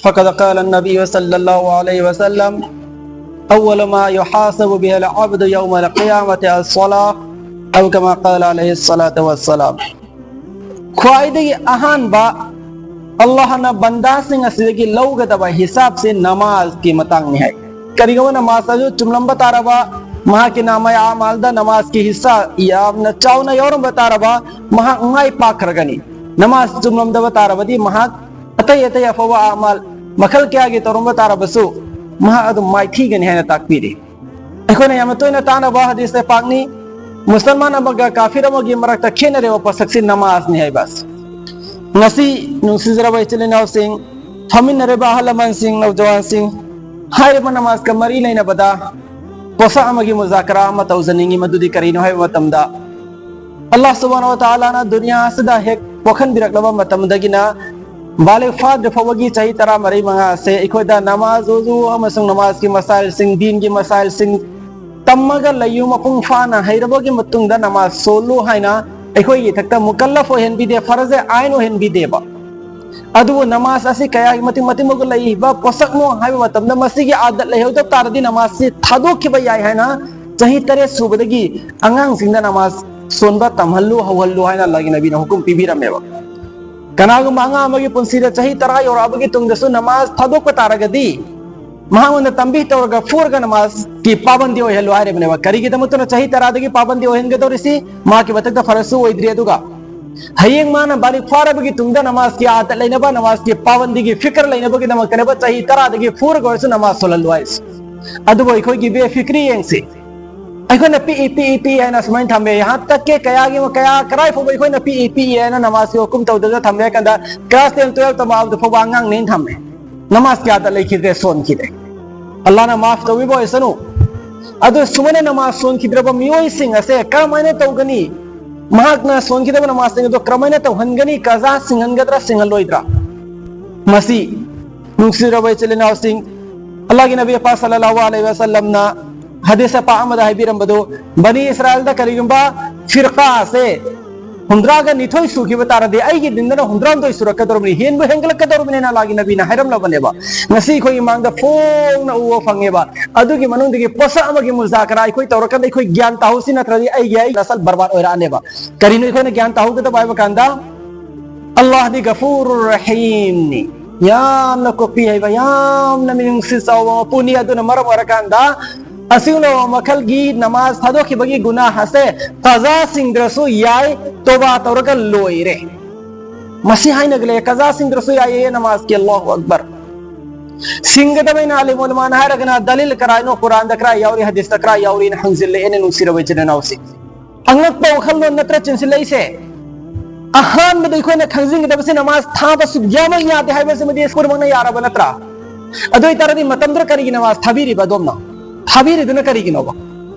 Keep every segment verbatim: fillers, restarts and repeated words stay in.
فقد قال النبي صلى الله عليه وسلم: أول ما يحاسب به العبد يوم القيامة الصلاة، أو كما قال عليه الصلاة والسلام. ꯈ꯭ꯋꯥꯏꯗꯒꯤ ꯑꯍꯥꯟꯕ ꯑꯜꯂꯥꯍꯅ ꯕꯟꯗꯥꯁꯤꯡ ꯑꯁꯤꯗꯒꯤ ꯂꯧꯒꯗꯕ ꯍꯤꯁꯥꯕꯁꯤ ꯅꯃꯥꯖꯀꯤ ꯃꯇꯥꯡꯅꯤ ꯍꯥꯏ꯫ ꯀꯔꯤꯒꯨꯝꯕ ꯅꯃꯥꯖ ꯑꯗꯨ ꯆꯨꯝꯂꯝꯕ ꯇꯥꯔꯕ, ꯃꯍꯥꯛꯀꯤ ꯅꯥꯃꯥꯏ ꯑꯃꯥꯜꯗ ꯅꯃꯥꯖꯀꯤ ꯍꯤꯁꯥ ꯌꯥꯝꯅ ꯆꯥꯎꯅ ꯌꯥꯎꯔꯝꯕ ꯇꯥꯔꯕ, ꯃꯍꯥꯛ ꯃꯥꯏ ꯄꯥꯛꯈ꯭ꯔꯒꯅꯤ꯫ ꯅꯃꯥꯖ ꯆꯨꯝꯂꯝꯗꯕ ꯇꯥꯔꯕꯗꯤ ꯃꯍꯥꯛ ꯑꯇꯩ ꯑꯇꯩ ꯑꯐꯕ ꯑꯃꯥꯜ ꯃꯈꯜ ꯀꯌꯥꯒꯤ ꯇꯧꯔꯝꯕ ꯇꯥꯔꯕꯁꯨ ꯃꯍꯥꯛ ꯑꯗꯨꯝ ꯃꯥꯏꯊꯤꯒꯅꯤ ꯍꯥꯏꯅ ꯇꯥꯛꯄꯤꯔꯤ꯫ ꯑꯩꯈꯣꯏꯅ ꯌꯥꯝꯅ ꯇꯣꯏꯅ ꯇꯥꯅꯕ ꯍꯗꯤꯁ ꯄꯥꯛꯅꯤ, ꯃꯨꯁꯜꯃꯥꯟ ꯑꯃꯒ ꯀꯥꯐꯤꯔ ꯑꯃꯒꯤ ꯃꯔꯛꯇ ꯈꯦꯠꯅꯔꯤꯕ ꯄꯣꯠꯁꯛꯁꯤ ꯅꯃꯥꯖꯅꯤ ꯍꯥꯏꯕ꯫ ꯉꯁꯤ ꯅꯨꯡꯁꯤꯖꯔꯕ ꯏꯆꯤꯜ ꯏꯅꯥꯎꯁꯤꯡ, ꯐꯝꯃꯤꯟꯅꯔꯤꯕ ꯑꯍꯜ ꯂꯃꯟꯁꯤꯡ, ꯅꯧꯖꯋꯥꯟꯁꯤꯡ, ꯍꯥꯏꯔꯤꯕ ꯅꯃꯥꯖꯀ ꯃꯔꯤ ꯂꯩꯅꯕꯗ ꯄꯣꯠꯁꯛ ꯑꯃꯒꯤ ꯃꯨꯖꯥꯀꯔꯥ ꯑꯃ ꯇꯧꯖꯅꯤꯡꯉꯤ꯫ ꯃꯗꯨꯗꯤ ꯀꯔꯤꯅꯣ ꯍꯥꯏꯕ ꯃꯇꯝꯗ, ꯑꯜꯂꯥꯍ ꯁꯨꯕꯍꯥꯅꯍꯨ ꯋ ꯇꯥꯂꯥꯅ ꯗꯨꯅꯤꯌꯥ ꯑꯁꯤꯗ ꯍꯦꯛ ꯄꯣꯛꯍꯟꯕꯤꯔꯛꯂꯕ ꯃꯇꯝꯗꯒꯤꯅ ꯕꯥꯂꯤꯒ ꯐꯥꯗ꯭ꯔꯤ ꯐꯥꯎꯕꯒꯤ ꯆꯍꯤ ꯇꯔꯥꯃꯔꯤ ꯃꯉꯥ ꯑꯁꯦ ꯑꯩꯈꯣꯏꯗ ꯅꯃꯥꯖ, ꯋꯨꯖꯨ ꯑꯃꯁꯨꯡ ꯅꯃꯥꯖꯀꯤ ꯃꯁꯥꯏꯜꯁꯤꯡ, ꯗꯤꯟꯒꯤ ꯃꯁꯥꯏꯜꯁꯤꯡ ꯇꯝꯃꯒ ꯂꯩꯌꯨ, ꯃꯄꯨꯡ ꯐꯥꯅ ꯍꯩꯔꯕꯒꯤ ꯃꯇꯨꯡꯗ ꯅꯃꯥꯖ ꯁꯣꯜꯂꯨ ꯍꯥꯏꯅ ꯑꯩꯈꯣꯏꯒꯤ ꯏꯊꯛꯇ ꯃꯨꯀꯜꯂꯐ ꯑꯣꯏꯍꯟꯕꯤꯗꯦ, ꯐꯔꯖ ꯑꯥꯏꯟ ꯑꯣꯏꯍꯟꯕꯤꯗꯦꯕ꯫ ꯑꯗꯨꯕꯨ ꯅꯃꯥꯖ ꯑꯁꯤ ꯀꯌꯥꯒꯤ ꯃꯇꯤꯛ ꯃꯇꯤꯛ ꯃꯒꯨꯟ ꯂꯩꯕ ꯄꯣꯠꯁꯛꯅꯣ ꯍꯥꯏꯕ ꯃꯇꯝꯗ, ꯃꯁꯤꯒꯤ ꯑꯥꯗꯠ ꯂꯩꯍꯧꯗꯕ ꯇꯥꯔꯗꯤ ꯅꯃꯥꯖꯁꯤ ꯊꯥꯗꯣꯛꯈꯤꯕ ꯌꯥꯏ ꯍꯥꯏꯅ ꯆꯍꯤ ꯇꯔꯦꯠ ꯁꯨꯕꯗꯒꯤ ꯑꯉꯥꯡꯁꯤꯡꯗ ꯅꯃꯥꯖ ꯁꯣꯟꯕ ꯇꯝꯍꯜꯂꯨ, ꯍꯧꯍꯜꯂꯨ ꯍꯥꯏꯅ ꯑꯜꯂꯥꯍꯒꯤ ꯅꯕꯤꯅ ꯍꯨꯀꯨꯝ ꯄꯤꯕꯤꯔꯝꯃꯦꯕ꯫ ꯀꯅꯥꯒꯨꯝꯕ ꯑꯉꯥꯡ ꯑꯃꯒꯤ ꯄꯨꯟꯁꯤꯗ ꯆꯍꯤ ꯇꯔꯥ ꯌꯧꯔꯛꯑꯕꯒꯤ ꯇꯨꯡꯗꯁꯨ ꯅꯃꯥꯖ ꯊꯥꯗꯣꯛꯄ ꯇꯥꯔꯒꯗꯤ, ꯃꯍꯥꯛꯉꯣꯟꯗ ꯇꯝꯕꯤ ꯇꯧꯔꯒ ꯐꯨꯔꯒ ꯅꯃꯥꯖꯀꯤ ꯄꯥꯕꯟꯗꯤ ꯑꯣꯏꯍꯜꯂꯨ ꯍꯥꯏꯔꯤꯕꯅꯦꯕ꯫ ꯀꯔꯤꯒꯤꯗꯃꯛꯇꯅ ꯆꯍꯤ ꯇꯔꯥꯗꯒꯤ ꯄꯥꯕꯟꯗꯤ ꯑꯣꯏꯍꯟꯒꯗꯧꯔꯤꯁꯤ? ꯃꯍꯥꯛꯀꯤ ꯃꯊꯛꯇ ꯐꯔꯖꯁꯨ ꯑꯣꯏꯗ꯭ꯔꯤ꯫ ꯑꯗꯨꯒ ꯍꯌꯦꯡ ꯃꯥꯅ ꯕꯥꯂꯤꯒ ꯐꯥꯔꯕꯒꯤ ꯇꯨꯡꯗ ꯅꯃꯥꯖꯀꯤ ꯑꯥꯗꯠ ꯂꯩꯅꯕ, ꯅꯃꯥꯖꯀꯤ ꯄꯥꯕꯟꯗꯤꯒꯤ ꯐꯤꯀꯔ ꯂꯩꯅꯕꯒꯤꯗꯃꯛꯇꯅꯦꯕ ꯆꯍꯤ ꯇꯔꯥꯗꯒꯤ ꯐꯨꯔꯒ ꯑꯣꯏꯔꯁꯨ ꯅꯃꯥꯖ ꯁꯣꯜꯍꯜꯂꯨ ꯍꯥꯏꯁꯤ꯫ ꯑꯗꯨꯕꯨ ꯑꯩꯈꯣꯏꯒꯤ ꯕꯦꯐꯤꯀ꯭ꯔꯤ ꯌꯦꯡꯁꯤ꯫ ꯑꯩꯈꯣꯏꯅ ꯄꯤꯛꯏ, ꯄꯤꯛꯏ, ꯄꯤꯛꯏ ꯍꯥꯏꯅ ꯁꯨꯃꯥꯏꯅ ꯊꯝꯃꯦ꯫ ꯌꯍꯥꯟ ꯇꯛ ꯀꯦ ꯀꯌꯥꯒꯤ, ꯀꯌꯥ, ꯀꯗꯥꯏ ꯐꯥꯎꯕ ꯑꯩꯈꯣꯏꯅ ꯄꯤꯛꯏ, ꯄꯤꯛꯏ ꯍꯥꯏꯅ ꯅꯃꯥꯖꯀꯤ ꯍꯨꯀꯨꯝ ꯇꯧꯗꯅ ꯊꯝꯃꯦ ꯍꯥꯏ ꯀꯥꯟꯗ, ꯀ꯭ꯂꯥꯁ ꯇꯦꯟ, ꯇꯨꯋꯦꯜꯐ ꯇꯝꯕ ꯐꯥꯎꯕ ꯑꯉꯥꯡꯅꯦꯅ ꯊꯝꯃꯦ꯫ ꯅꯃꯥꯖꯀꯤ ꯑꯥꯗꯠ ꯂꯩꯈꯤꯗ꯭ꯔꯦ, ꯁꯣꯟꯈꯤꯗ꯭ꯔꯦ꯫ ꯑꯜꯂꯥꯍꯅ ꯃꯥꯐ ꯇꯧꯕꯤꯕ ꯑꯣꯏꯁꯅꯨ꯫ ꯑꯗꯨ ꯁꯨꯃꯥꯏꯅ ꯅꯃꯥꯖ ꯁꯣꯟꯈꯤꯗ꯭ꯔꯕ ꯃꯤꯑꯣꯏꯁꯤꯡ ꯑꯁꯦ ꯀꯔꯝꯍꯥꯏꯅ ꯇꯧꯒꯅꯤ? ꯃꯍꯥꯛꯅ ꯁꯣꯟꯈꯤꯗꯕ ꯅꯃꯥꯖꯁꯤꯡ ꯑꯗꯨ ꯀꯔꯝꯍꯥꯏꯅ ꯇꯧꯍꯟꯒꯅꯤ? ꯀꯖꯥ ꯁꯤꯡꯍꯟꯒꯗ꯭ꯔꯥ, ꯁꯤꯡꯍꯜꯂꯣꯏꯗ꯭ꯔꯥ? ꯃꯁꯤ ꯅꯨꯡꯁꯤꯔꯕ ꯏꯆꯤꯜ ꯏꯅꯥꯎꯁꯤꯡ, ꯑꯜꯂꯥꯍꯒꯤ ꯅꯕꯤ ꯄꯥꯛ ꯁꯜꯂꯜꯂꯥꯍꯨ ꯑꯂꯩꯍꯤ ꯋꯁꯜꯂꯝꯅ ꯍꯗꯤꯁ ꯄꯥꯛ ꯑꯃꯗ ꯍꯥꯏꯕꯤꯔꯝꯕꯗꯨ, ꯕꯅꯤ ꯏꯁꯔꯥꯏꯜꯗ ꯀꯔꯤꯒꯨꯝꯕ ꯐꯤꯔꯀꯥ ꯑꯁꯦ ꯍꯨꯝꯗ꯭ꯔꯥꯒ ꯅꯤꯊꯣꯏ ꯁꯨꯈꯤꯕ ꯇꯥꯔꯗꯤ ꯑꯩꯒꯤ ꯗꯤꯟꯗꯅ ꯍꯨꯝꯗ꯭ꯔꯥꯍꯨꯝꯗꯣꯏ ꯁꯨꯔꯛꯀꯗꯧꯔꯕꯅꯤ, ꯍꯦꯟꯕꯨ ꯍꯦꯟꯒꯠꯂꯛꯀꯗꯧꯔꯕꯅꯤ ꯍꯥꯏꯅ ꯑꯜꯂꯥꯍꯒꯤ ꯅꯕꯤꯅ ꯍꯥꯏꯔꯝꯂꯕꯅꯦꯕ꯫ ꯉꯁꯤ ꯑꯩꯈꯣꯏꯒꯤ ꯃꯥꯡꯗ ꯐꯣꯡꯅ ꯎꯕ ꯐꯪꯉꯦꯕ꯫ ꯑꯗꯨꯒꯤ ꯃꯅꯨꯡꯗꯒꯤ ꯄꯣꯠꯁꯛ ꯑꯃꯒꯤ ꯃꯨꯖꯥꯀꯔꯥ ꯑꯩꯈꯣꯏ ꯇꯧꯔꯀꯥꯟꯗ ꯑꯩꯈꯣꯏ ꯒ꯭ꯌꯥꯟ ꯇꯥꯍꯧꯁꯤ, ꯅꯠꯇ꯭ꯔꯗꯤ ꯑꯩꯒꯤ ꯑꯩ ꯅꯁꯜ ꯕꯔꯕꯥꯗ ꯑꯣꯏꯔꯛꯑꯅꯦꯕ꯫ ꯀꯔꯤꯅꯣ ꯑꯩꯈꯣꯏꯅ ꯒ꯭ꯌꯥꯟ ꯇꯥꯍꯧꯒꯗꯕ ꯍꯥꯏꯕ ꯀꯥꯟꯗ, ꯑꯜꯂꯥꯍꯗꯤ ꯒꯐꯨꯔꯨꯔ ꯔꯍꯤꯝꯅꯤ, ꯌꯥꯝꯅ ꯀꯣꯛꯄꯤ ꯍꯩꯕ, ꯌꯥꯝꯅ ꯃꯤꯅꯨꯡꯁꯤ ꯆꯥꯎꯕ ꯃꯄꯨꯅꯤ꯫ ꯑꯗꯨꯅ ꯃꯔꯝ ꯑꯣꯏꯔꯀꯥꯟꯗ ꯑꯁꯤꯒꯨꯝꯂꯕ ꯃꯈꯜꯒꯤ ꯅꯃꯥꯖ ꯊꯥꯗꯣꯛꯈꯤꯕꯒꯤ ꯒꯨꯅꯥꯍ ꯑꯁꯦ ꯀꯖꯥꯁꯤꯡꯗ꯭ꯔꯁꯨ ꯌꯥꯏ, ꯇꯣꯕꯥ ꯇꯧꯔꯒ ꯂꯣꯏꯔꯦ꯫ ꯃꯁꯤ ꯍꯥꯏꯅꯒ ꯂꯩ, ꯀꯖꯥꯁꯤꯡꯗ꯭ꯔꯁꯨ ꯌꯥꯏꯌꯦ ꯅꯃꯥꯖꯀꯤ꯫ ꯑꯜꯂꯥꯍꯨ ꯑꯛꯕꯔ꯫ ꯁꯤꯡꯒꯗꯕꯅꯤꯅ ꯑꯂꯤꯝ ꯎꯂꯃꯥꯅ ꯍꯥꯏꯔꯒꯅ ꯗꯂꯤꯜ ꯀꯔꯥꯏꯅꯣ? ꯀꯨꯔꯥꯟꯗ ꯀꯔꯥꯏ ꯌꯥꯎꯔꯤ, ꯍꯗꯤꯁꯇ ꯀꯔꯥꯏ ꯌꯥꯎꯔꯤꯅ ꯍꯪꯖꯤꯜꯂꯛꯑꯦꯅꯦ, ꯅꯨꯡꯁꯤꯔꯕ ꯏꯆꯤꯟ ꯏꯅꯥꯎꯁꯦ꯫ ꯑꯉꯛꯄ ꯋꯥꯈꯜꯂꯣꯟ ꯅꯠꯇ꯭ꯔ ꯆꯦꯟꯁꯤꯜꯂꯛꯏꯁꯦ? ꯑꯍꯥꯟꯕꯗ ꯑꯩꯈꯣꯏꯅ ꯈꯪꯖꯤꯟꯒꯗꯕꯁꯦ ꯅꯃꯥꯖ ꯊꯥꯕ ꯁꯨꯛꯌꯥꯃꯛ ꯌꯥꯗꯦ ꯍꯥꯏꯕꯁꯤꯃꯗꯤ ꯄꯨꯝꯅꯃꯛꯅ ꯌꯥꯔꯕ ꯅꯠꯇ꯭ꯔꯥ? ꯑꯗꯨ ꯑꯣꯏꯇꯥꯔꯗꯤ ꯃꯇꯝꯗꯨꯗ ꯀꯔꯤꯒꯤ ꯅꯃꯥꯖ ꯊꯥꯕꯤꯔꯤꯕ ꯑꯗꯣꯝꯅ? ꯊꯥꯕꯤꯔꯤꯗꯨꯅ ꯀꯔꯤꯒꯤꯅꯣꯕ?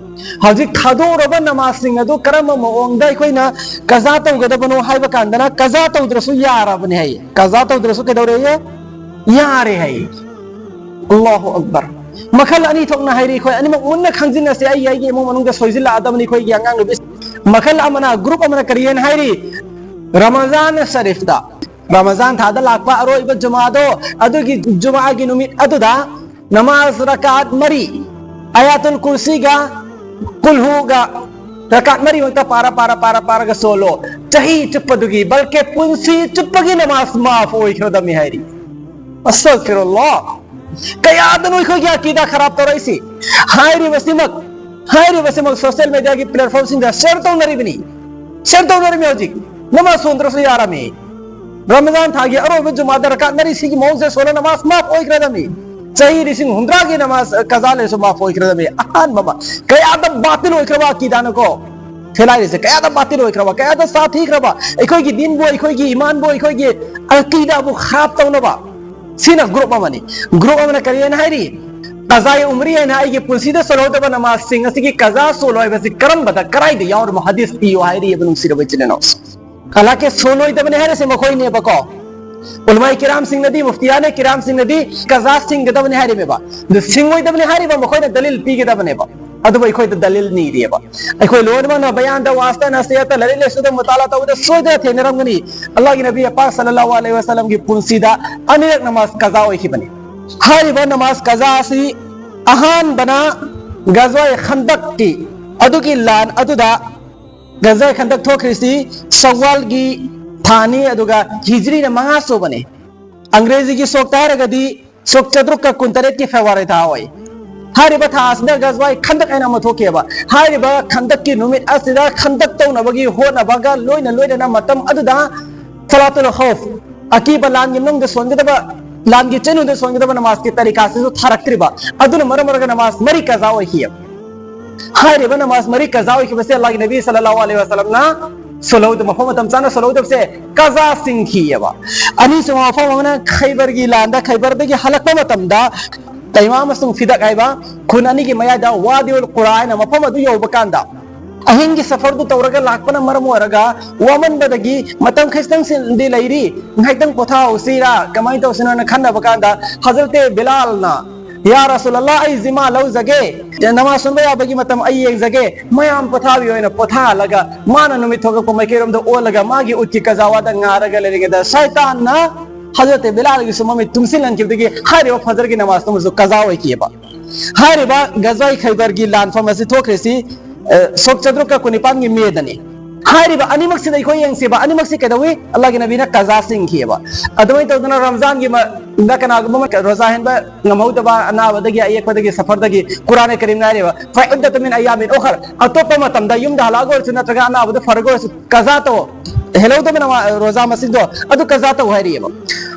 ꯍꯧꯖꯤꯛ ꯊꯥꯗꯣꯛꯎꯔꯕ ꯅꯃꯥꯖꯁꯤꯡ ꯑꯗꯨ ꯀꯔꯝꯕ ꯃꯑꯣꯡꯗ ꯑꯩꯈꯣꯏꯅ ꯀꯖꯥ ꯇꯧꯒꯗꯕꯅꯣ ꯍꯥꯏꯕ ꯀꯥꯟꯗꯅ ꯀꯖꯥ ꯇꯧꯗ꯭ꯔꯁꯨ ꯌꯥꯔꯕꯅꯦ ꯍꯥꯏꯌꯦ꯫ ꯀꯖꯥ ꯇꯧꯗ꯭ꯔꯁꯨ ꯀꯩꯗꯧꯔꯦ? ꯌꯥꯔꯦ ꯍꯥꯏꯌꯦ꯫ ꯑꯜꯂꯥꯍꯨ ꯑꯛꯕꯔ꯫ ꯃꯈꯜ ꯑꯅꯤ ꯊꯣꯛꯅ ꯍꯥꯏꯔꯤ ꯑꯩꯈꯣꯏ, ꯑꯅꯤꯃꯛ ꯃꯨꯟꯅ ꯈꯪꯖꯤꯟꯅꯁꯦ꯫ ꯑꯩꯒꯤ ꯑꯩꯒꯤ ꯏꯃꯨꯡ ꯃꯅꯨꯡꯗ ꯁꯣꯏꯖꯤꯜꯂꯛꯑꯗꯕꯅꯤ ꯑꯩꯈꯣꯏꯒꯤ ꯑꯉꯥꯡ ꯅꯨꯄꯤ꯫ ꯃꯈꯜ ꯑꯃꯅ, ꯒ꯭ꯔꯨꯞ ꯑꯃꯅ ꯀꯔꯤ ꯍꯥꯏꯅ ꯍꯥꯏꯔꯤ? ꯔꯃꯖꯥꯟ ꯁꯔꯤꯐꯇ, ꯔꯃꯖꯥꯟ ꯊꯥꯗ ꯂꯥꯛꯄ ꯑꯔꯣꯏꯕ ꯖꯨꯃꯥꯗꯣ, ꯑꯗꯨꯒꯤ ꯖꯨꯃꯥꯒꯤ ꯅꯨꯃꯤꯠ ꯑꯗꯨꯗ ꯅꯃꯥꯖ ꯔꯀꯥꯠ ꯃꯔꯤ, ꯑꯌꯥꯇꯨꯜ ꯀꯨꯔꯁꯤꯒ ꯀꯨꯜꯍꯨꯒ ꯔꯀꯥꯠ ꯃꯔꯤꯃꯛꯇ ꯄꯥꯔ, ꯄꯥꯔ, ꯄꯥꯔ, ꯄꯥꯔꯒ ꯁꯣꯜꯂꯣ꯫ ꯆꯍꯤ ꯆꯨꯞꯄꯗꯨꯒꯤ, ꯕꯜꯀꯦ ꯄꯨꯟꯁꯤ ꯆꯨꯞꯄꯒꯤ ꯅꯃꯥꯖ ꯃꯥꯐ ꯑꯣꯏꯈ꯭ꯔꯗꯝꯃꯤ ꯍꯥꯏꯔꯤ꯫ ꯑꯁꯇꯒꯐꯤꯔꯨꯜꯂꯥꯍ꯫ ꯀꯌꯥꯗꯅꯣ ꯑꯩꯈꯣꯏꯒꯤ ꯑꯀꯤꯗꯥ ꯈꯔꯥꯞ ꯇꯧꯔꯛꯏꯁꯤ? ꯍꯥꯏꯔꯤꯕꯁꯤꯃꯛ, ꯍꯥꯏꯔꯤꯕꯁꯤꯃꯛ ꯁꯣꯁꯤꯌꯦꯜ ꯃꯦꯗꯤꯌꯥꯒꯤ ꯄ꯭ꯂꯦꯠꯐꯣꯔꯝꯁꯤꯡꯗ ꯁꯤꯌꯔ ꯇꯧꯅꯔꯤꯕꯅꯤ꯫ ꯁꯤꯌꯔ ꯇꯧꯅꯔꯤꯕꯅꯤ ꯍꯧꯖꯤꯛ꯫ ꯅꯃꯥꯖ ꯁꯣꯟꯗ꯭ꯔꯁꯨ ꯌꯥꯔꯝꯃꯤ꯫ ꯔꯃꯖꯥꯟ ꯊꯥꯒꯤ ꯑꯔꯣꯏꯕ ꯖꯨꯃꯥꯗ ꯔꯀꯥꯠ ꯃꯔꯤ ꯁꯤꯒꯤ ꯃꯑꯣꯡꯁꯦ ꯁꯣꯜꯂ ꯅꯃꯥꯖ ꯃꯥꯐ ꯑꯣꯏꯈ꯭ꯔꯗꯝꯃꯤ꯫ ꯆꯍꯤ ꯂꯤꯁꯤꯡ ꯍꯨꯝꯗ꯭ꯔꯥꯒꯤ ꯅꯃꯥꯖ ꯀꯖꯥ ꯂꯩꯔꯁꯨ ꯃꯥꯐ ꯑꯣꯏꯈ꯭ꯔꯗꯝꯃꯤ꯫ ꯑꯍꯥꯟꯕ ꯑꯃ꯫ ꯀꯌꯥꯗ ꯕꯥꯇꯤꯜ ꯑꯣꯏꯈ꯭ꯔꯕ ꯑꯀꯤꯗꯥꯅꯣꯀꯣ? ꯐꯦꯂꯥꯏꯔꯤꯁꯦ ꯀꯌꯥꯗ ꯕꯥꯇꯤꯜ ꯑꯣꯏꯈ꯭ꯔꯕ, ꯀꯌꯥꯗ ꯁꯥꯊꯤꯈ꯭ꯔꯕ ꯑꯩꯈꯣꯏꯒꯤ ꯗꯤꯟꯕꯨ, ꯑꯩꯈꯣꯏꯒꯤ ꯏꯃꯥꯟꯕꯨ, ꯑꯩꯈꯣꯏꯒꯤ ꯑꯀꯤꯗꯥꯕꯨ ꯈꯔꯥꯞ ꯇꯧꯅꯕ꯫ ꯁꯤꯅ ꯒ꯭ꯔꯨꯞ ꯑꯃꯅꯤ꯫ ꯒ꯭ꯔꯨꯞ ꯑꯃꯅ ꯀꯔꯤ ꯍꯥꯏꯅ ꯍꯥꯏꯔꯤ? ꯀꯖꯥꯏ ꯎꯃꯔꯤ ꯍꯥꯏꯅ ꯑꯩꯒꯤ ꯄꯨꯟꯁꯤꯗ ꯁꯣꯜꯍꯧꯗꯕ ꯅꯃꯥꯖꯁꯤꯡ ꯑꯁꯤꯒꯤ ꯀꯖꯥ ꯁꯣꯜꯂꯣ ꯍꯥꯏꯕꯁꯤ ꯀꯔꯝꯕꯗ, ꯀꯔꯥꯏꯗ ꯌꯥꯎꯔꯕ? ꯍꯗꯤꯁ ꯄꯤꯌꯨ ꯍꯥꯏꯔꯤꯑꯕ, ꯅꯨꯡꯁꯤꯔꯕ ꯏꯆꯤꯟ ꯏꯅꯥꯎꯁꯤꯡ꯫ ꯍꯂꯥꯀꯦ ꯁꯣꯜꯂꯣꯏꯗꯕꯅꯤ ꯍꯥꯏꯔꯤꯁꯦ ꯃꯈꯣꯏꯅꯦꯕꯀꯣ꯫ ꯎꯂꯃꯥꯏ ꯀꯤꯔꯥꯝꯁꯤꯡꯅꯗꯤ, ꯃꯨꯐꯇꯤꯌꯥꯅꯦ ꯀꯤꯔꯥꯝꯁꯤꯡꯅꯗꯤ ꯀꯖꯥ ꯁꯤꯡꯒꯗꯕꯅꯤ ꯍꯥꯏꯔꯤꯃꯦꯕ꯫ ꯑꯗꯨ ꯁꯤꯡꯉꯣꯏꯗꯕꯅꯤ ꯍꯥꯏꯔꯤꯕ ꯃꯈꯣꯏꯅ ꯗꯂꯤꯜ ꯄꯤꯒꯗꯕꯅꯦꯕ꯫ ꯑꯗꯨꯕꯨ ꯑꯩꯈꯣꯏꯗ ꯗꯂꯤꯜ ꯅꯤꯔꯤꯑꯕ꯫ ꯑꯩꯈꯣꯏ ꯂꯣꯏꯅꯃꯛꯅ ꯕꯌꯥꯟꯗ, ꯋꯥꯁꯇ, ꯅꯁꯤꯍꯠꯇ, ꯂꯥꯏꯔꯤꯛ ꯂꯥꯏꯁꯨꯗ ꯃꯨꯇꯥꯂꯥ ꯇꯧꯕꯗ ꯁꯣꯏꯗꯅ ꯊꯦꯡꯅꯔꯝꯒꯅꯤ꯫ ꯑꯜꯂꯥꯍꯒꯤ ꯅꯕꯤ ꯄꯥꯛ ꯁꯜꯂꯜꯂꯥꯍꯨ ꯑꯂꯩꯍꯤ ꯋꯁꯜꯂꯝꯒꯤ ꯄꯨꯟꯁꯤꯗ ꯑꯅꯤꯔꯛ ꯅꯃꯥꯖ ꯀꯖꯥ ꯑꯣꯏꯈꯤꯕꯅꯤ꯫ ꯍꯥꯏꯔꯤꯕ ꯅꯃꯥꯖ ꯀꯖꯥ ꯑꯁꯤ ꯑꯍꯥꯟꯕꯅ ꯒꯖꯋꯥꯏ ꯈꯟꯗꯛꯀꯤ ꯑꯗꯨꯒꯤ ꯂꯥꯟ ꯑꯗꯨꯗ, ꯒꯖꯋꯥꯏ ꯈꯟꯗꯛ ꯊꯣꯛꯈ꯭ꯔꯤꯁꯤ ꯁꯋꯥꯜꯒꯤ ꯊꯥꯅꯤ, ꯑꯗꯨꯒ ꯍꯤꯖ꯭ꯔꯤꯅ ꯃꯉꯥ ꯁꯨꯕꯅꯤ꯫ ꯑꯪꯒ꯭ꯔꯦꯖꯤꯒꯤ ꯁꯣꯛꯇ ꯍꯥꯏꯔꯒꯗꯤ ꯁꯣꯛ ꯆꯥꯇ꯭ꯔꯨꯛꯀ ꯀꯨꯟꯇꯔꯦꯠꯀꯤ ꯐꯦꯕ꯭ꯔꯨꯋꯥꯔꯤ ꯊꯥ ꯑꯣꯏ꯫ ꯍꯥꯏꯔꯤꯕ ꯊꯥ ꯑꯁꯤꯗ ꯒꯖꯋꯥꯏ ꯈꯟꯗꯛ ꯍꯥꯏꯅ ꯑꯃ ꯊꯣꯛꯈꯤꯑꯕ꯫ ꯍꯥꯏꯔꯤꯕ ꯈꯟꯗꯛꯀꯤ ꯅꯨꯃꯤꯠ ꯑꯁꯤꯗ ꯈꯟꯗꯛ ꯇꯧꯅꯕꯒꯤ ꯍꯣꯠꯅꯕꯒ ꯂꯣꯏꯅ ꯂꯣꯏꯅꯅ ꯃꯇꯝ ꯑꯗꯨꯗ ꯁꯂꯥꯇꯨꯜ ꯈꯧꯐ, ꯑꯀꯤꯕ ꯂꯥꯟꯒꯤ ꯃꯅꯨꯡꯗ ꯁꯣꯟꯒꯗꯕ, ꯂꯥꯟꯒꯤ ꯆꯦꯟꯕꯗ ꯁꯣꯟꯒꯗꯕ ꯅꯃꯥꯖꯀꯤ ꯇꯔꯤꯀꯥꯁꯤꯁꯨ ꯊꯥꯔꯛꯇ꯭ꯔꯤꯕ, ꯑꯗꯨꯅ ꯃꯔꯝ ꯑꯣꯏꯔꯒ ꯅꯃꯥꯖ ꯃꯔꯤ ꯀꯖꯥ ꯑꯣꯏꯈꯤ꯫ ꯍꯥꯏꯔꯤꯕ ꯅꯃꯥꯖ ꯃꯔꯤ ꯀꯖꯥ ꯑꯣꯏꯈꯤꯕꯁꯦ ꯑꯜꯂꯥꯍꯒꯤ ꯅꯕꯤ ꯁꯜꯂꯜꯂꯥꯍꯨ ꯑꯂꯩꯍꯤ ꯋꯁꯜꯂꯝꯅ ꯁꯣꯜꯍꯧꯗꯕ, ꯃꯐꯝ ꯃꯇꯝ ꯆꯥꯅ ꯁꯣꯜꯍꯧꯗꯕꯁꯦ ꯀꯖꯥ ꯆꯤꯡꯈꯤꯑꯕ꯫ ꯑꯅꯤꯁꯨꯕ ꯃꯐꯝ ꯑꯃꯅ ꯈꯩꯕꯔꯒꯤ ꯂꯥꯟꯗ, ꯈꯩꯕꯔꯗꯒꯤ ꯍꯜꯂꯛꯄ ꯃꯇꯝꯗ ꯇꯩꯃꯥ ꯑꯃꯁꯨꯡ ꯐꯤꯗꯛ ꯍꯥꯏꯕ ꯈꯨꯟ ꯑꯅꯤꯒꯤ ꯃꯌꯥꯏꯗ ꯋꯥꯗꯤꯎꯜ ꯀꯨꯔꯥ ꯍꯥꯏꯅ ꯃꯐꯝ ꯑꯗꯨ ꯌꯧꯕ ꯀꯥꯟꯗ, ꯑꯍꯤꯡꯒꯤ ꯁꯐꯔꯗꯨ ꯇꯧꯔꯒ ꯂꯥꯛꯄꯅ ꯃꯔꯝ ꯑꯣꯏꯔꯒ ꯋꯥꯃꯟꯕꯗꯒꯤ ꯃꯇꯝ ꯈꯤꯇꯪꯁꯤꯡꯗꯤ ꯂꯩꯔꯤ, ꯉꯥꯏꯍꯥꯛꯇꯪ ꯄꯣꯊꯥꯍꯧꯁꯤꯔꯥ, ꯀꯃꯥꯏꯅ ꯇꯧꯁꯤꯅꯣꯅ ꯈꯟꯅꯕ ꯀꯥꯟꯗ ꯍꯖꯔꯠ ꯕꯤꯂꯥꯜꯅ, "ꯌꯥ ꯔꯁꯨꯂꯜꯂꯥꯍ, ꯑꯩ ꯖꯤꯃꯥ ꯂꯧꯖꯒꯦ, ꯅꯃꯥꯖ ꯁꯣꯟꯕ ꯌꯥꯕꯒꯤ ꯃꯇꯝ ꯑꯩ ꯌꯦꯡꯖꯒꯦ", ꯃꯌꯥꯝ ꯄꯣꯊꯥꯕꯒꯤ ꯑꯣꯏꯅ ꯄꯣꯊꯥꯍꯜꯂꯒ ꯃꯥꯅ ꯅꯨꯃꯤꯠ ꯊꯣꯛꯂꯛꯄ ꯃꯥꯏꯀꯩꯔꯣꯝꯗ ꯑꯣꯜꯂꯒ ꯃꯥꯒꯤ ꯎꯠꯀꯤ ꯀꯖꯥꯋꯥꯗ ꯉꯥꯔꯒ ꯂꯩꯔꯤꯉꯩꯗ ꯁꯥꯏꯇꯥꯟꯅ ꯍꯖꯔꯠ ꯕꯤꯂꯥꯜꯒꯤꯁꯨ ꯃꯃꯤꯠ ꯇꯨꯝꯁꯤꯜꯍꯟꯈꯤꯕꯗꯒꯤ ꯍꯥꯏꯔꯤꯕ ꯐꯖꯔꯒꯤ ꯅꯃꯥꯖꯇꯨꯃꯁꯨ ꯀꯖꯥ ꯑꯣꯏꯈꯤꯑꯕ꯫ ꯍꯥꯏꯔꯤꯕ ꯒꯖꯋꯥꯏ ꯈꯩꯕꯔꯒꯤ ꯂꯥꯟꯐꯝ ꯑꯁꯤ ꯊꯣꯛꯈ꯭ꯔꯤꯁꯤ, ꯑ, ꯁꯣꯛ ꯆꯥꯇ꯭ꯔꯨꯛꯀ ꯀꯨꯟꯅꯤꯄꯥꯟꯒꯤ ꯃꯦꯗꯅꯤ꯫ ꯍꯥꯏꯔꯤꯕ ꯑꯅꯤꯃꯛꯁꯤꯗ ꯑꯩꯈꯣꯏ ꯌꯦꯡꯁꯦꯕ, ꯑꯅꯤꯃꯛꯁꯤ ꯀꯩꯗꯧꯏ? ꯑꯜꯂꯥꯍꯒꯤ ꯅꯕꯤꯅ ꯀꯖꯥ ꯆꯤꯡꯈꯤꯑꯕ꯫ ꯑꯗꯨꯃꯥꯏꯅ ꯇꯧꯗꯅ ꯔꯝꯖꯥꯟꯒꯤ ꯃ-, ꯗ ꯀꯅꯥꯒꯨꯝꯕ ꯑꯃ ꯔꯣꯖꯥ ꯍꯦꯟꯕ ꯉꯝꯍꯧꯗꯕ, ꯑꯅꯥꯕꯗꯒꯤ, ꯑꯌꯦꯛꯄꯗꯒꯤ, ꯁꯐꯔꯗꯒꯤ, ꯀꯨꯔꯥꯟ ꯀꯔꯤꯝꯅ ꯍꯥꯏꯔꯤꯕ, "ꯐ ꯎꯗꯗ ꯃꯤꯟ ꯑꯌꯥꯃꯤꯟ ꯎꯈꯔ", ꯑꯇꯣꯞꯄ ꯃꯇꯝꯗ ꯌꯨꯝꯗ ꯍꯜꯂꯛꯑꯒ ꯑꯣꯏꯔꯁꯨ ꯅꯠꯇ꯭ꯔꯒ ꯑꯅꯥꯕꯗ ꯐꯔꯒ ꯑꯣꯏꯔꯁꯨ ꯀꯖꯥ ꯇꯧ, ꯍꯦꯜꯍꯧꯗꯕ ꯅꯃꯥ-, ꯔꯣꯖꯥ ꯃꯁꯤꯡꯗꯣ ꯑꯗꯨ ꯀꯖꯥ ꯇꯧ ꯍꯥꯏꯔꯤꯑꯕ꯫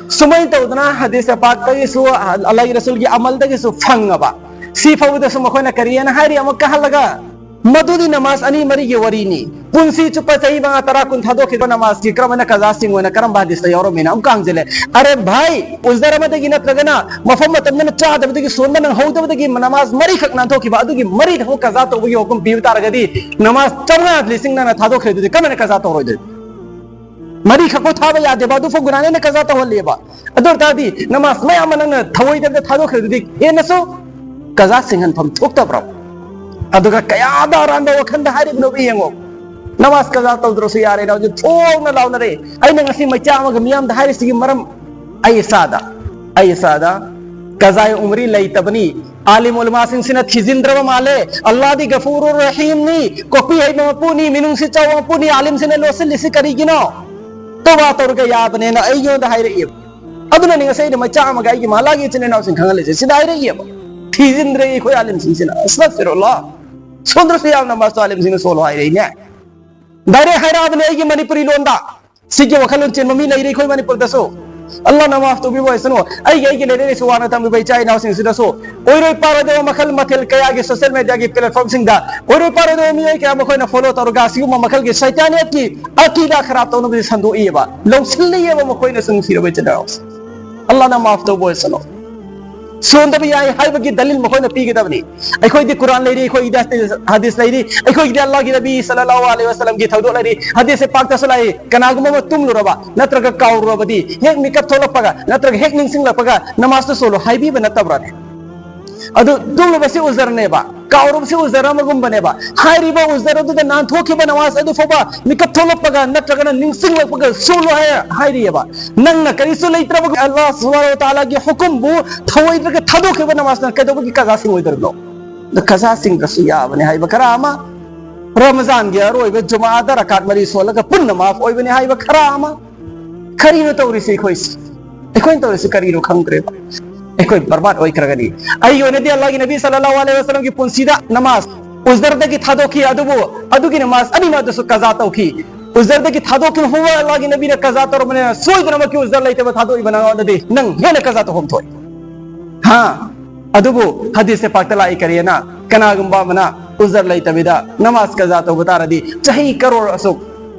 ꯁꯨꯃꯥꯏꯅ ꯇꯧꯗꯅ ꯍꯗꯤꯁ ꯄꯥꯛꯇꯒꯤꯁꯨ, ꯑꯜꯂꯥꯍꯒꯤ ꯔꯁꯨꯜꯒꯤ ꯑꯃꯜꯗꯒꯤꯁꯨ ꯐꯪꯉꯕ꯫ ꯁꯤ ꯐꯥꯎꯕꯗꯁꯨ ꯃꯈꯣꯏꯅ ꯀꯔꯤ ꯍꯥꯏꯅ ꯍꯥꯏꯔꯤ? ꯑꯃꯨꯛꯀ ꯍꯜꯂꯒ, "ꯃꯗꯨꯗꯤ ꯅꯃꯥꯖ ꯑꯅꯤ ꯃꯔꯤꯒꯤ ꯋꯥꯔꯤꯅꯤ꯫ ꯄꯨꯟꯁꯤ ꯆꯨꯞꯄ ꯆꯍꯤ ꯃꯉꯥ ꯇꯔꯥ ꯀꯨꯟ ꯊꯥꯗꯣꯛꯈꯤꯕ ꯅꯃꯥꯖꯀꯤ ꯀꯔꯝꯍꯥꯏꯅ ꯀꯖꯥꯁꯤꯡ ꯑꯣꯏꯅ ꯀꯔꯝꯕ ꯍꯗꯤꯁꯇ ꯌꯥꯎꯔꯝꯃꯤꯅ?" ꯑꯃꯨꯛꯀ ꯍꯪꯖꯤꯜꯂꯦ꯫ ꯑꯔꯦ ꯚꯥꯏ, ꯎꯖꯔ ꯑꯃꯗꯒꯤ ꯅꯠꯇ꯭ꯔꯒꯅ ꯃꯐꯝ ꯃꯇꯝꯗꯅ ꯆꯥꯗꯕꯗꯒꯤ ꯁꯣꯟꯕ ꯅꯪꯍꯧꯗꯕꯗꯒꯤ ꯅꯃꯥꯖ ꯃꯔꯤꯈꯛ ꯅꯥꯟꯊꯣꯛꯈꯤꯕ, ꯑꯗꯨꯒꯤ ꯃꯔꯤꯗꯨ ꯀꯖꯥ ꯇꯧꯕꯒꯤ ꯍꯨꯀꯨꯝ ꯄꯤꯕ ꯇꯥꯔꯒꯗꯤ ꯅꯃꯥꯖ ꯆꯥꯝꯃꯉꯥ ꯂꯤꯁꯤꯡ ꯅꯪꯅ ꯊꯥꯗꯣꯛꯈ꯭ꯔꯦ, ꯑꯗꯨꯗꯤ ꯀꯃꯥꯏꯅ ꯀꯖꯥ ꯇꯧꯔꯣꯏꯗꯣꯏꯅꯣ? ꯃꯔꯤꯈꯛꯄꯨ ꯊꯥꯕ ꯌꯥꯗꯦꯕ, ꯑꯗꯨꯐꯥꯎ ꯒꯨꯅꯥꯅ ꯑꯩꯅ ꯀꯖꯥ ꯇꯧꯍꯜꯂꯦꯕ꯫ ꯑꯗꯨ ꯑꯣꯏꯇꯥꯔꯗꯤ ꯅꯃꯥꯖ ꯃꯌꯥꯝ ꯑꯃ ꯅꯪꯅ ꯊꯑꯣꯏꯗꯕꯗ ꯊꯥꯗꯣꯛꯈ꯭ꯔꯦ, ꯑꯗꯨꯗꯤ ꯍꯦꯟꯅꯁꯨ ꯀꯖꯥ ꯁꯤꯡꯍꯟꯐꯝ ꯊꯣꯛꯇꯕ꯭ꯔꯣ? ꯑꯗꯨꯒ ꯀꯌꯥꯗ ꯑꯔꯥꯟꯕ ꯋꯥꯈꯜꯗ ꯍꯥꯏꯔꯤꯕꯅꯣꯕ ꯌꯦꯡꯉꯣ꯫ ꯅꯃꯥꯖ ꯀꯖꯥ ꯇꯧꯗ꯭ꯔꯁꯨ ꯌꯥꯔꯦꯅ ꯍꯧꯖꯤꯛ ꯊꯣꯡꯅ ꯂꯥꯎꯅꯔꯦ꯫ ꯑꯩꯅ ꯉꯁꯤ ꯃꯩꯆꯥ ꯑꯃꯒ ꯃꯤꯌꯥꯝꯗ ꯍꯥꯏꯔꯤꯁꯤꯒꯤ ꯃꯔꯝ ꯑꯩ ꯏꯁꯥꯗ, ꯑꯩ ꯏꯁꯥꯗ ꯀꯖꯥꯏ ꯎꯃꯔꯤ ꯂꯩꯇꯕꯅꯤ꯫ ꯑꯥꯂꯤꯝ ꯎꯂꯃꯥꯁꯤꯡꯁꯤꯅ ꯊꯤꯖꯤꯟꯗ꯭ꯔꯕ ꯃꯥꯜꯂꯦ꯫ ꯑꯜꯂꯥꯗꯤ ꯒꯐꯨꯔꯨꯔ ꯔꯍꯤꯝꯅꯤ, ꯀꯣꯛꯄꯤ ꯍꯩꯕ ꯃꯄꯨꯅꯤ, ꯃꯤꯅꯨꯡꯁꯤ ꯆꯥꯎꯕ ꯃꯄꯨꯅꯤ꯫ ꯑꯥꯂꯤꯝꯁꯤꯡꯅ ꯂꯣꯠꯁꯤꯜꯂꯤꯁꯤ ꯀꯔꯤꯒꯤꯅꯣ? ꯇꯧꯕ ꯇꯧꯔꯒ ꯌꯥꯕꯅꯦꯅ ꯑꯩꯉꯣꯟꯗ ꯍꯥꯏꯔꯛꯏꯕ꯫ ꯑꯗꯨꯅꯅꯤ ꯉꯁꯤ ꯑꯩꯅ ꯃꯆꯥ ꯑꯃꯒ ꯑꯩꯒꯤ ꯃꯍꯜꯂꯥꯒꯤ ꯏꯆꯤꯟ ꯏꯅꯥꯎꯁꯤꯡ ꯈꯪꯍꯜꯂꯤꯁꯦ꯫ ꯁꯤꯗ ꯍꯥꯏꯔꯛꯏꯕ, ꯊꯤꯖꯤꯟꯗ꯭ꯔꯦ ꯑꯩꯈꯣꯏ ꯑꯥꯂꯤꯝꯁꯤꯡꯁꯤꯅ꯫ ꯑꯁꯇꯒꯐꯤꯔꯨꯜꯂꯥ꯫ ꯁꯣꯟꯗ꯭ꯔꯁꯨ ꯌꯥꯕ ꯅꯃꯥꯖꯇꯣ ꯑꯥꯂꯤꯝꯁꯤꯡꯅ ꯁꯣꯜꯂꯣ ꯍꯥꯏꯔꯛꯏꯅꯦ꯫ ꯗꯥꯏꯔꯦꯛ ꯍꯥꯏꯔꯛꯑꯕꯅꯦ ꯑꯩꯒꯤ ꯃꯅꯤꯄꯨꯔꯤ ꯂꯣꯟꯗ꯫ ꯁꯤꯒꯤ ꯋꯥꯈꯜꯂꯣꯟ ꯆꯦꯟꯕ ꯃꯤ ꯂꯩꯔꯦ ꯑꯩꯈꯣꯏ ꯃꯅꯤꯄꯨꯔꯗꯁꯨ꯫ ꯑꯜꯂꯥꯅ ꯃꯥꯐ ꯇꯧꯕꯤꯕ ꯑꯣꯏꯁꯅꯨ꯫ ꯑꯩꯒꯤ, ꯑꯩꯒꯤ ꯂꯥꯏꯔꯤꯛ ꯂꯥꯏꯁꯨ ꯋꯥꯅ ꯇꯝꯂꯤꯕ ꯏꯆꯥ ꯏꯅꯥꯎꯁꯤꯡꯁꯤꯗꯁꯨ ꯑꯣꯏꯔꯣꯏ ꯄꯥꯔꯣꯏꯗꯕ ꯃꯈꯜ ꯃꯊꯦꯜ ꯀꯌꯥꯒꯤ social media ꯒꯤ platform ꯁꯤꯡꯗ ꯑꯣꯏꯔꯣꯏ ꯄꯥꯔꯣꯏꯗꯕ ꯃꯤꯑꯣꯏ ꯀꯌꯥ ꯃꯈꯣꯏꯅ follow ꯇꯧꯔꯒ ꯑꯁꯤꯒꯨꯝꯕ ꯃꯈꯜꯒꯤ ꯁꯩꯇꯥꯅꯤꯌꯠꯀꯤ ꯑꯀꯤꯗꯥ ꯈꯔꯥꯞ ꯇꯧꯅꯕꯁꯤ ꯁꯟꯗꯣꯛꯏꯑꯕ, ꯂꯧꯁꯤꯜꯂꯤꯑꯕ ꯃꯈꯣꯏꯅꯁꯨ ꯅꯨꯡꯁꯤꯔꯕ ꯏꯆꯤꯟ ꯏꯅꯥꯎꯁꯤꯡ꯫ ꯑꯜꯂꯥꯅ ꯃꯥꯐ ꯇꯧꯕ ꯑꯣꯏꯁꯅꯨ꯫ ꯁꯣꯟꯗꯕ ꯌꯥꯏ ꯍꯥꯏꯕꯒꯤ ꯗꯂꯤꯜ ꯃꯈꯣꯏꯅ ꯄꯤꯒꯗꯕꯅꯤ꯫ ꯑꯩꯈꯣꯏꯗꯤ ꯀꯨꯔꯥꯟ ꯂꯩꯔꯤ, ꯑꯩꯈꯣꯏꯒꯤꯗꯤ ꯍꯗꯤꯁ ꯂꯩꯔꯤ, ꯑꯩꯈꯣꯏꯒꯤꯗꯤ ꯑꯜꯂꯥꯍꯒꯤ ꯅꯕꯤ ꯁꯜꯂꯜꯂꯥꯍꯨ ꯑꯂꯩꯍꯤ ꯋꯥꯁꯜꯂꯝꯒꯤ ꯊꯧꯗꯣꯛ ꯂꯩꯔꯤ꯫ ꯍꯗꯤꯁꯁꯦ ꯄꯥꯛꯇꯁꯨ ꯂꯥꯛꯏ, ꯀꯅꯥꯒꯨꯝꯕ ꯑꯃ ꯇꯨꯝꯂꯨꯔꯕ ꯅꯠꯇ꯭ꯔꯒ ꯀꯥꯎꯔꯨꯔꯕꯗꯤ ꯍꯦꯛ ꯃꯤꯀꯞ ꯊꯣꯛꯂꯛꯄꯒ ꯅꯠꯇ꯭ꯔꯒ ꯍꯦꯛ ꯅꯤꯡꯁꯤꯡꯂꯛꯄꯒ ꯅꯃꯥꯖꯇꯨ ꯁꯣꯜꯂꯣ ꯍꯥꯏꯕꯤꯕ ꯅꯠꯇꯕ꯭ꯔꯅꯦ? ꯑꯗꯨ ꯇꯨꯝꯂꯨꯕꯁꯤ ꯎꯖꯔꯅꯦꯕ, ꯀꯥꯎꯔꯨꯕꯁꯤ ꯎꯖꯔ ꯑꯃꯒꯨꯝꯕꯅꯦꯕ꯫ ꯍꯥꯏꯔꯤꯕ ꯎꯖꯔ ꯑꯗꯨꯗ ꯅꯥꯟꯊꯣꯛꯈꯤꯕ ꯅꯃꯥꯖ ꯑꯗꯨ ꯐꯥꯎꯕ ꯃꯤꯀꯞ ꯊꯣꯛꯂꯛꯄꯒ ꯅꯠꯇ꯭ꯔꯒꯅ ꯅꯤꯡꯁꯤꯡꯂꯛꯄꯒ ꯁꯣꯜꯂꯣ ꯍꯥꯏ-, ꯍꯥꯏꯔꯤꯑꯕ꯫ ꯅꯪꯅ ꯀꯔꯤꯁꯨ ꯂꯩꯇ꯭ꯔꯕ ꯑꯜꯂꯥꯍ ꯁꯨꯕꯍꯥꯅꯍꯨ ꯋ ꯇꯥꯂꯥꯒꯤ ꯍꯨꯀꯨꯝꯕꯨ ꯊꯧꯑꯣꯏꯗ꯭ꯔꯒ ꯊꯥꯗꯣꯛꯈꯤꯕ ꯅꯃꯥꯖꯅ ꯀꯩꯗꯧꯕꯒꯤ ꯀꯖꯥ ꯁꯤꯡꯉꯣꯏꯗꯧꯔꯤꯕꯅꯣ? ꯑꯗ ꯀꯖꯥ ꯁꯤꯡꯗ꯭ꯔꯁꯨ ꯌꯥꯕꯅꯤ ꯍꯥꯏꯕ ꯈꯔ ꯑꯃ, ꯔꯃꯖꯥꯟꯒꯤ ꯑꯔꯣꯏꯕ ꯖꯨꯃꯥꯗ ꯔꯀꯥꯠ ꯃꯔꯤ ꯁꯣꯜꯂꯒ ꯄꯨꯟꯅ ꯃꯥꯐ ꯑꯣꯏꯕꯅꯤ ꯍꯥꯏꯕ ꯈꯔ ꯑꯃ, ꯀꯔꯤꯅꯣ ꯇꯧꯔꯤꯁꯦ ꯑꯩꯈꯣꯏꯁꯦ? ꯑꯩꯈꯣꯏꯅ ꯇꯧꯔꯤꯁꯤ ꯀꯔꯤꯅꯣ ꯈꯪꯗ꯭ꯔꯦꯕ꯫ ꯑꯩꯈꯣꯏ ꯕꯔꯕꯥꯗ ꯑꯣꯏꯈ꯭ꯔꯒꯅꯤ꯫ ꯑꯩꯒꯤ ꯑꯣꯏꯅꯗꯤ ꯑꯜꯂꯥꯍꯒꯤ ꯅꯕꯤ ꯁꯜꯂꯜꯂꯥꯍꯨ ꯑꯂꯩꯍꯤ ꯋꯥꯁꯜꯂꯝꯒꯤ ꯄꯨꯟꯁꯤꯗ ꯅꯃꯥꯖ ꯎꯖꯔꯗꯒꯤ ꯊꯥꯗꯣꯛꯈꯤ, ꯑꯗꯨꯕꯨ ꯑꯗꯨꯒꯤ ꯅꯃꯥꯖ ꯑꯅꯤꯃꯛ ꯑꯗꯨꯁꯨ ꯀꯖꯥ ꯇꯧꯈꯤ꯫ ꯎꯖꯔꯗꯒꯤ ꯊꯥꯗꯣꯛꯈꯤꯕ ꯐꯥꯎꯕ ꯑꯜꯂꯥꯍꯒꯤ ꯅꯕꯤꯅ ꯀꯖꯥ ꯇꯧꯔꯕꯅꯤꯅ ꯁꯣꯏꯗꯅꯃꯛꯀꯤ ꯎꯖꯔ ꯂꯩꯇꯕ ꯊꯥꯗꯣꯛꯏꯕ ꯅꯉꯣꯟꯗꯗꯤ ꯅꯪ ꯍꯦꯟꯅ ꯀꯖꯥ ꯇꯧꯐꯝ ꯊꯣꯛꯏ꯫ ꯍꯥ? ꯑꯗꯨꯕꯨ ꯍꯗꯤꯁꯁꯦ ꯄꯥꯛꯇ ꯂꯥꯛꯏ ꯀꯔꯤꯅ? ꯀꯅꯥꯒꯨꯝꯕ ꯑꯃꯅ ꯎꯖꯔ ꯂꯩꯇꯕꯤꯗ ꯅꯃꯥꯖ ꯀꯖꯥ ꯇꯧꯕ ꯇꯥꯔꯗꯤ ꯆꯍꯤ ꯀꯔꯣꯔ ꯑꯁꯨꯛ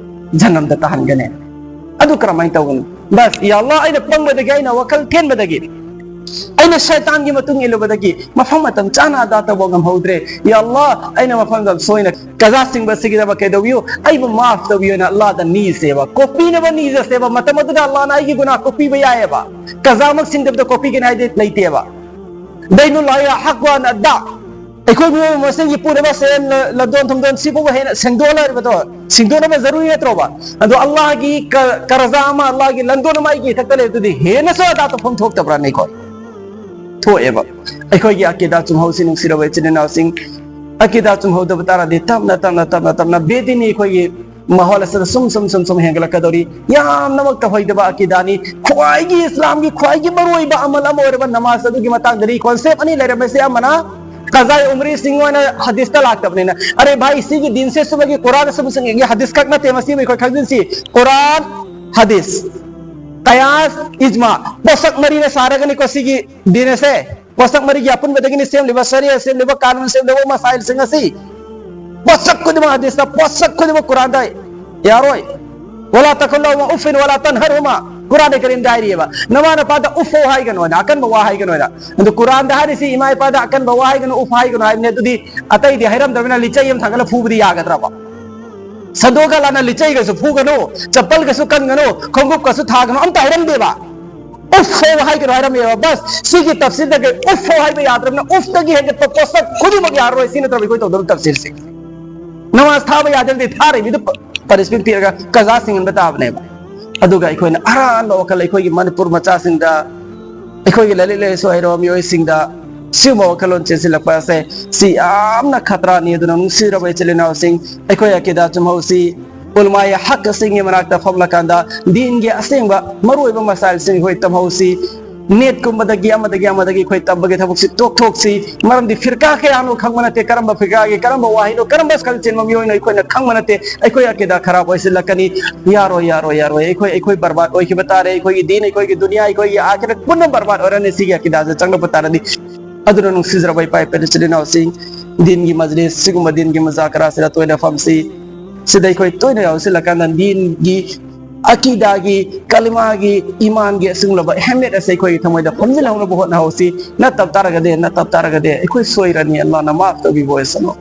ꯖꯍꯟꯅꯝꯗ ꯇꯥꯍꯟꯒꯅꯤ꯫ ꯑꯗꯨ ꯀꯔꯝꯍꯥꯏꯅ ꯇꯧꯒꯅꯤ? ꯕꯁ, ꯌꯥ ꯑꯜꯂꯥꯍ, ꯑꯩꯅ ꯄꯪꯕꯗꯒꯤ, ꯑꯩꯅ ꯋꯥꯈꯜ ꯊꯦꯟꯕꯗꯒꯤ, ꯑꯩꯅ ꯁꯩꯇꯥꯟꯒꯤ ꯃꯇꯨꯡ ꯏꯜꯂꯨꯕꯗꯒꯤ ꯃꯐꯝ ꯃꯇꯝ ꯆꯥꯅ ꯑꯗꯥ ꯇꯧꯕ ꯉꯝꯍꯧꯗ꯭ꯔꯦ꯫ ꯌꯥ ꯑꯜꯂꯥꯍ, ꯑꯩꯅ ꯃꯐꯝꯗ ꯁꯣꯏꯅ ꯀꯖꯥ ꯁꯤꯡꯕ ꯑꯁꯤꯒꯤꯗꯃꯛ ꯀꯩꯗꯧꯕꯤꯌꯨ? ꯑꯩꯕꯨ ꯃꯥꯐ ꯇꯧꯕꯤꯌꯨꯅ ꯑꯜꯂꯥꯍꯗ ꯅꯤꯁꯦꯕ, ꯀꯣꯛꯄꯤꯅꯕ ꯅꯤꯖꯁꯦꯕ꯫ ꯃꯇꯝ ꯑꯗꯨꯗ ꯑꯜꯂꯥꯍꯅ ꯑꯩꯒꯤ ꯒꯨꯅꯥ ꯀꯣꯛꯄꯤꯕ ꯌꯥꯏꯑꯕ꯫ ꯀꯖꯥꯃꯛ ꯁꯤꯡꯗꯕꯗ ꯀꯣꯛꯄꯤꯒꯅꯤ ꯍꯥꯏꯗꯤ ꯂꯩꯇꯦꯕ꯫ ꯗꯩꯅꯨꯜꯂꯥꯍꯤ ꯍꯛ ꯋꯥꯟ ꯑꯗꯥ꯫ ꯑꯩꯈꯣꯏ ꯃꯤꯑꯣꯏꯕ ꯃꯁꯦꯟꯒꯤ ꯄꯨꯅꯕ ꯁꯦꯟ, ꯂ-, ꯂꯟꯗꯣꯟ ꯊꯨꯝꯗꯣꯟ ꯁꯤꯕꯨ ꯍꯦꯟꯅ ꯁꯦꯡꯗꯣꯛꯍꯜꯂꯤꯕꯗꯣ, ꯁꯦꯡꯗꯣꯛꯅꯕ ꯖꯔꯨꯔꯤ ꯅꯠꯇ꯭ꯔꯣꯕ? ꯑꯗꯣ ꯑꯜꯂꯥꯍꯒꯤ ꯀ-, ꯀꯔꯖꯥ ꯑꯃ, ꯑꯜꯂꯥꯍꯒꯤ ꯂꯟꯗꯣꯟ ꯑꯃ ꯑꯩꯒꯤ ꯏꯊꯛꯇ ꯂꯩꯕꯗꯨꯗꯤ ꯍꯦꯟꯅꯁꯨ ꯑꯗꯥ ꯇꯧꯐꯝ ꯊꯣꯛꯇꯕ꯭ꯔꯥꯅꯦ ꯑꯩꯈꯣꯏ? ꯊꯣꯛꯑꯦꯕ꯫ ꯑꯩꯈꯣꯏꯒꯤ ꯑꯀꯤꯗꯥ ꯆꯨꯝꯍꯧꯁꯤ, ꯅꯨꯡꯁꯤꯔꯕ ꯏꯆꯤꯟ ꯏꯅꯥꯎꯁꯤꯡ, ꯑꯀꯤꯗꯥ ꯆꯨꯝꯍꯧꯗꯕ ꯇꯥꯔꯗꯤ ꯇꯞꯅ, ꯇꯞꯅ, ꯇꯞꯅ, ꯇꯞꯅ ꯕꯦꯗꯤꯅꯤ ꯑꯩꯈꯣꯏꯒꯤ ꯃꯍꯣꯜ ꯑꯁꯤꯗ ꯁꯨꯝ, ꯁꯨꯝ, ꯁꯨꯝ, ꯁꯨꯝ ꯍꯦꯟꯒꯠꯂꯛꯀꯗꯧꯔꯤ꯫ ꯌꯥꯝꯅꯃꯛ ꯇꯧꯍꯩꯗꯕ ꯑꯀꯤꯗꯥꯅꯤ꯫ ꯈ꯭ꯋꯥꯏꯒꯤ ꯏꯁꯂꯥꯝꯒꯤ ꯈ꯭ꯋꯥꯏꯒꯤ ꯃꯔꯨꯑꯣꯏꯕ ꯑꯃꯜ ꯑꯃ ꯑꯣꯏꯔꯕ ꯅꯃꯥꯖ ꯑꯗꯨꯒꯤ ꯃꯇꯥꯡꯗꯗꯤ concept ꯑꯅꯤ ꯂꯩꯔꯝꯃꯤꯁꯦ꯫ ꯑꯃꯅ ꯀꯖꯥꯏ ꯎꯃꯔꯤꯁꯤꯡ ꯑꯣꯏꯅ ꯍꯗꯤꯁꯇ ꯂꯥꯛꯇꯕꯅꯤꯅ꯫ ꯑꯔꯦ ꯚꯥꯏ, ꯁꯤꯒꯤ ꯗꯤꯟꯁꯦ ꯁꯨꯝꯕꯒꯤ ꯀꯨꯔꯥꯟ ꯁꯨꯝꯕꯁꯤꯡꯒꯤ ꯍꯗꯤꯁ ꯈꯛ ꯅꯠꯇꯦ, ꯃꯁꯤ ꯑꯩꯈꯣꯏ ꯈꯪꯖꯤꯟꯁꯤ꯫ ꯀꯨꯔꯥꯟ, ꯍꯗꯤꯁ, ꯀꯌꯥꯁ, ꯏꯖꯃꯥ, ꯄꯣꯠꯁꯛ ꯃꯔꯤꯅ ꯁꯥꯔꯒꯅꯤꯀꯣ ꯁꯤꯒꯤ ꯗꯤꯟ ꯑꯁꯦ꯫ ꯄꯣꯠꯁꯛ ꯃꯔꯤꯒꯤ ꯑꯄꯨꯟꯕꯗꯒꯤꯅꯤ ꯁꯦꯝꯂꯤꯕ, ꯁꯔꯤꯌ ꯁꯦꯝꯂꯤꯕ, ꯀꯥꯅꯨꯟ ꯁꯦꯝꯂꯤꯕ, ꯃꯁꯥꯏꯜꯁꯤꯡ ꯑꯁꯤ꯫ ꯄꯣꯠꯁꯛ ꯈꯨꯗꯤꯡꯃꯛ ꯍꯗꯤꯁꯇ, ꯄꯣꯠꯁꯛ ꯈꯨꯗꯤꯡꯃꯛ ꯀꯨꯔꯥꯟꯗ ꯌꯥꯔꯣꯏ꯫ "ꯋꯥꯂꯥ ꯇꯈꯨꯜ ꯂꯍꯨꯃꯥ ꯎꯐꯤꯟ ꯋꯥꯂꯥ ꯇꯟꯍꯔꯍꯨꯃꯥ", ꯀꯨꯔꯥꯟ ꯀꯔꯤꯝꯗ ꯍꯥꯏꯔꯤꯑꯕ, "ꯅꯃꯥ ꯅꯄꯥꯗ ꯎꯐ ꯍꯥꯏꯒꯅꯣꯅ, ꯑꯀꯟꯕ ꯋꯥ ꯍꯥꯏꯒꯅꯣꯅ"꯫ ꯑꯗꯨ ꯀꯨꯔꯥꯟꯗ ꯍꯥꯏꯔꯤꯁꯤ, "ꯏꯃꯥ ꯏꯄꯥꯗ ꯑꯀꯟꯕ ꯋꯥ ꯍꯥꯏꯒꯅꯨ, ꯎꯐ ꯍꯥꯏꯒꯅꯨ" ꯍꯥꯏꯕꯅꯦ꯫ ꯑꯗꯨꯗꯤ ꯑꯇꯩꯗꯤ ꯍꯥꯏꯔꯝꯗ꯭ꯔꯕꯅꯤꯅ ꯂꯤꯆꯩ ꯑꯃ ꯊꯥꯡꯒꯠꯂ ꯐꯨꯕꯗꯤ ꯌꯥꯒꯗ꯭ꯔꯕ? ꯁꯟꯗꯣꯛ ꯒꯂꯥꯅ ꯂꯤꯆꯩꯒꯁꯨ ꯐꯨꯒꯅꯨ, ꯆꯄꯜꯒꯁꯨ ꯀꯟꯒꯅꯨ, ꯈꯣꯡꯎꯞꯀꯁꯨ ꯊꯥꯒꯅꯨ ꯑꯝꯇ ꯍꯥꯏꯔꯝꯗꯦꯕ꯫ "ꯎꯐ" ꯍꯥꯏꯒꯅꯨ ꯍꯥꯏꯔꯝꯃꯦꯕ꯫ ꯕꯁ, ꯁꯤꯒꯤ ꯇꯐꯁꯤꯜꯗꯒꯤ "ꯎꯐ" ꯍꯥꯏꯕ ꯌꯥꯗ꯭ꯔꯕꯅꯤꯅ ꯎꯐꯇꯒꯤ ꯍꯦꯟꯒꯠꯄ ꯄꯣꯠꯁꯛ ꯈꯨꯗꯤꯡꯃꯛ ꯌꯥꯔꯔꯣꯏ꯫ ꯁꯤ ꯅꯠꯇ꯭ꯔꯕ ꯑꯩꯈꯣꯏ ꯇꯧꯗꯧꯔꯤꯕ ꯇꯐꯁꯤꯜꯁꯦ? ꯅꯃꯥꯖ ꯊꯥꯕ ꯌꯥꯗꯦ ꯍꯥꯏꯔꯗꯤ ꯊꯥꯔꯤꯕꯗꯨ ꯄ-, punishment ꯄꯤꯔꯒ ꯀꯖꯥ ꯁꯤꯡꯍꯟꯕ ꯇꯥꯕꯅꯦꯕ꯫ ꯑꯗꯨꯒ ꯑꯩꯈꯣꯏꯅ ꯑꯔꯥꯟꯕ ꯋꯥꯈꯜ ꯑꯩꯈꯣꯏꯒꯤ ꯃꯅꯤꯄꯨꯔ ꯃꯆꯥꯁꯤꯡꯗ, ꯑꯩꯈꯣꯏꯒꯤ ꯂꯥꯏꯔꯤꯛ ꯂꯥꯏꯁꯨ ꯍꯩꯔꯕ ꯃꯤꯑꯣꯏꯁꯤꯡꯗ ꯁꯤꯒꯨꯝꯕ ꯋꯥꯈꯜꯂꯣꯟ ꯆꯦꯟꯁꯤꯜꯂꯛꯄ ꯑꯁꯦ, ꯁꯤ ꯌꯥꯝꯅ ꯈꯇ꯭ꯔꯥꯅꯤ꯫ ꯑꯗꯨꯅ ꯅꯨꯡꯁꯤꯔꯕ ꯏꯆꯤꯜ ꯏꯅꯥꯎꯁꯤꯡ, ꯑꯩꯈꯣꯏ ꯑꯀꯤꯗꯥ ꯆꯨꯝꯍꯧꯁꯤ, ꯎꯂꯃꯥꯏ ꯍꯛꯁꯤꯡꯒꯤ ꯃꯅꯥꯛꯇ ꯐꯝꯂꯀꯥꯟꯗ ꯗꯤꯟꯒꯤ ꯑꯁꯦꯡꯕ ꯃꯔꯨꯑꯣꯏꯕ ꯃꯁꯥꯏꯜꯁꯤꯡ ꯑꯩꯈꯣꯏ ꯇꯝꯍꯧꯁꯤ꯫ ꯅꯦꯠꯀꯨꯝꯕꯗꯒꯤ ꯑꯃꯗꯒꯤ ꯑꯃꯗꯒꯤ ꯑꯩꯈꯣꯏ ꯇꯝꯕꯒꯤ ꯊꯕꯛꯁꯤ ꯇꯣꯛꯊꯣꯛꯁꯤ꯫ ꯃꯔꯝꯗꯤ ꯐꯤꯔꯀꯥ ꯀꯌꯥꯅꯣ ꯈꯪꯕ ꯅꯠꯇꯦ, ꯀꯔꯝꯕ ꯐꯤꯔꯀꯥꯒꯤ ꯀꯔꯝꯕ ꯋꯥꯍꯩꯅꯣ, ꯀꯔꯝꯕ ꯁꯛꯆꯦꯟꯕ ꯃꯤꯑꯣꯏꯅꯣ ꯑꯩꯈꯣꯏꯅ ꯈꯪꯕ ꯅꯠꯇꯦ꯫ ꯑꯩꯈꯣꯏ ꯑꯀꯤꯗꯥ ꯈꯔꯥꯕ ꯑꯣꯏꯁꯤꯜꯂꯛꯀꯅꯤ꯫ ꯌꯥꯔꯣꯏ, ꯌꯥꯔꯣꯏ, ꯌꯥꯔꯣꯏ꯫ ꯑꯩꯈꯣꯏ, ꯑꯩꯈꯣꯏ ꯕꯔꯕꯥꯗ ꯑꯣꯏꯈꯤꯕ ꯇꯥꯔꯦ꯫ ꯑꯩꯈꯣꯏꯒꯤ ꯗꯤꯟ, ꯑꯩꯈꯣꯏꯒꯤ ꯗꯨꯅꯤꯌꯥ, ꯑꯩꯈꯣꯏꯒꯤ ꯑꯥꯈꯤꯔꯠ ꯄꯨꯟꯅ ꯕꯔꯕꯥꯗ ꯑꯣꯏꯔꯅꯤ ꯁꯤꯒꯤ ꯑꯀꯤꯗꯥꯁꯦ ꯆꯪꯂꯛꯄ ꯇꯥꯔꯗꯤ꯫ ꯑꯗꯨꯅ ꯅꯨꯡꯁꯤꯖꯔꯕ ꯏꯄꯥ ꯏꯄꯦꯜ ꯏꯆꯤꯜ ꯏꯅꯥꯎꯁꯤꯡ, ꯗꯤꯟꯒꯤ ꯃꯖꯂꯤꯁ, ꯁꯤꯒꯨꯝꯕ ꯗꯤꯟꯒꯤ ꯃꯨꯖꯥꯀꯔꯥꯁꯤꯗ ꯇꯣꯏꯅ ꯐꯝꯁꯤ꯫ ꯁꯤꯗ ꯑꯩꯈꯣꯏ ꯇꯣꯏꯅ ꯌꯥꯎꯁꯤꯜꯂꯀꯥꯟꯗ ꯗꯤꯟꯒꯤ, ꯑꯀꯤꯗꯥꯒꯤ, ꯀꯂꯤꯃꯥꯒꯤ, ꯏꯃꯥꯟꯒꯤ ꯑꯁꯤꯒꯨꯝꯂꯕ ꯑꯍꯦꯃꯤꯌꯠ ꯑꯁꯤ ꯑꯩꯈꯣꯏꯒꯤ ꯊꯃꯣꯏꯗ ꯐꯝꯖꯤꯜꯍꯧꯅꯕ ꯍꯣꯠꯅꯍꯧꯁꯤ꯫ ꯅꯠꯇꯕ ꯇꯥꯔꯒꯗꯤ, ꯅꯠꯇꯕ ꯇꯥꯔꯒꯗꯤ ꯑꯩꯈꯣꯏ ꯁꯣꯏꯔꯅꯤ꯫ ꯑꯜꯂꯥꯍꯅ ꯃꯥꯐ ꯇꯧꯕꯤꯕ ꯑꯣꯏꯁꯅꯨ꯫